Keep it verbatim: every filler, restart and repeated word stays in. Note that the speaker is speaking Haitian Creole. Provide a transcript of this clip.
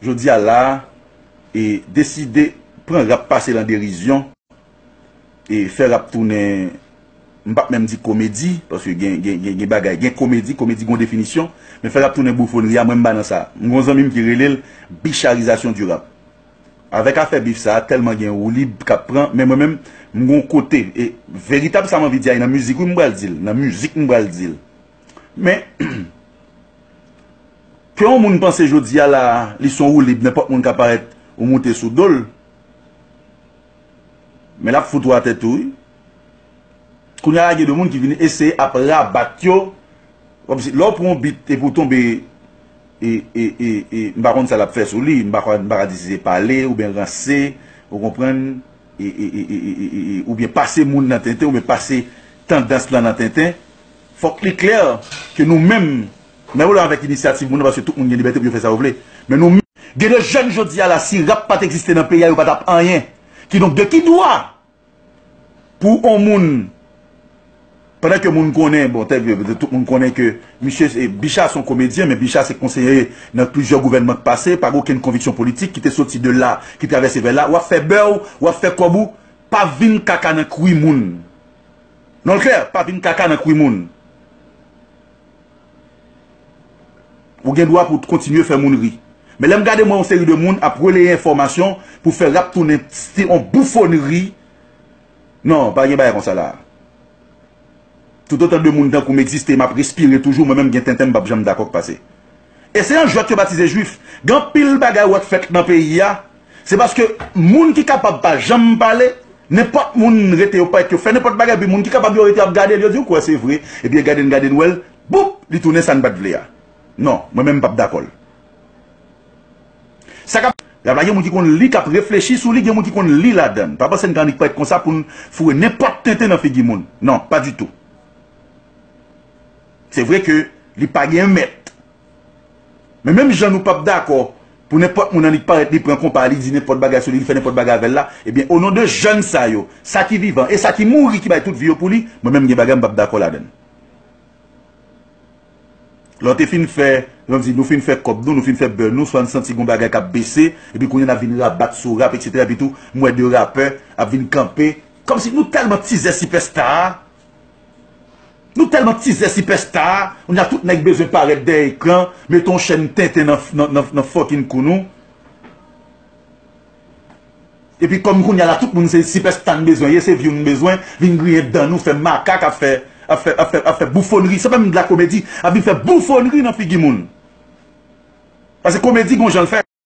Jodi a la, e deside pran rap pase l an derizyon, e fè rap tounen, m p ap menm di komedi, paske gen, gen, gen, gen bagay, gen komedi, komedi gon definisyon, men fè rap tounen boufonnri a, mwen m pa nan sa. M gon zanmi m ki rele l bicharizasyon di rap. Avèk afè bif sa, tèlman gen woulib k ap pran, men mwen menm, m gon kote, e veritab sa m anvi di a, e nan mizik wi m pral di l, nan mizik m pral di l. Men, ke yon moun panse jodi a la, li se yon woulib, nenpòt moun ka parèt ou moute sou do l, men l ap fout ou atè tou wi. Kounye a la gen de moun ki vin eseye ap rabat yo, kòmsi lè w pran yon bit epi w tonbe, e, e, e, e, m pa konn sa l ap fè sou li, m pa ka, m pa ka di si se pale oubyen ranse, ou konprann, e, e, e, e, e, e, e, oubyen pase moun nan tenten, oubyen pase tandans lan nan tenten. Fòk li klè ke nou menm, n ap pwoblèm avèk inisyativ moun nan, paske tout moun gen libète pou yo fè sa yo vle. Men nou menm, gen de jèn jodi a la, si rap pa t egziste nan peyi a, yo pa t ap anyen. Kidonk, de ki dwa pou on moun, pandan ke moun konnen, bon, tèl ke tout moun konnen ke misye, e, Bicha se yon komedyen, men Bicha se konseye nan plizyè gouvènman k pase, pa gen okenn konviksyon politik, ki te soti de la, ki travèse vè la, w ap fè bè w, w ap fè kòb ou, pa vin kaka nan kwi moun. Non, l klè, pa vin kaka nan kwi moun. Ou gen dwa pou w kontinye fè moun ri. Men lè m gade mwen yon seri de moun ap releye enfòmasyon pou fè rap tounen stil yon boufonnri. Non, pa gen bagay konsa la. Toutotan de moun tankou m egziste, m ap respire toujou, mwen menm gen tenten m p ap janm dakò k pase. E se yon jwèt yo batize jwif. Gen anpil bagay ou wè k fèt nan peyi a, se paske moun ki kapab pa janm pale, nenpòt moun rete yo parèt yo fè nenpòt bagay, epi moun ki kapab yo rete ap gade l, yo di, "Ou kwè se vre?" Epi gade n gade n wè l, boup, li tounen sa n pa t vle a. Non, mwen menm m p ap dakò l. Sa k ap, la pa gen moun ki konn li, k ap reflechi sou li, gen moun ki konn li ladan l. Pa panse n ka annik parèt konsa pou n foure nenpòt tenten nan figi moun. Non, pa ditou. Se vre ke li pa gen mèt. Men menm jan nou p ap dakò pou nenpòt moun annik parèt, li pran konpa, li di nenpòt bagay sou li, li fè nenpòt bagay avè l la, ebyen, o non de jèn sa yo, sa ki vivan e sa ki mouri, ki bay tout vi yo pou li, mwen menm gen bagay m p ap dakò ladan l. Lè w te fin fè, jan m di, nou fin fè kòb nou, nou fin fè bè nou, swa n santi gon bagay k ap bese, epi kounye a n ap vin rabat sou rap, etsetera, epi tou, m wè de rapè ap vin kanpe, kòmsi nou tèlman tizè sipèsta a, nou tèlman tizè sipèsta a, kounye a tout nèg bezwen parèt dèyè ekran, mete yon chèn tenten nan, nan, nan, nan fucking kou nou. Epi kòm kounye a la tout moun se sipèsta n bezwen ye, se vyou n bezwen, vin griyen dan nou, fè makak, ap fè, ap fè, ap fè, ap fè boufonnri, se pa menm de la komedi, ap vin fè boufonnri nan figi moun. Paske komedi gon jan l fè.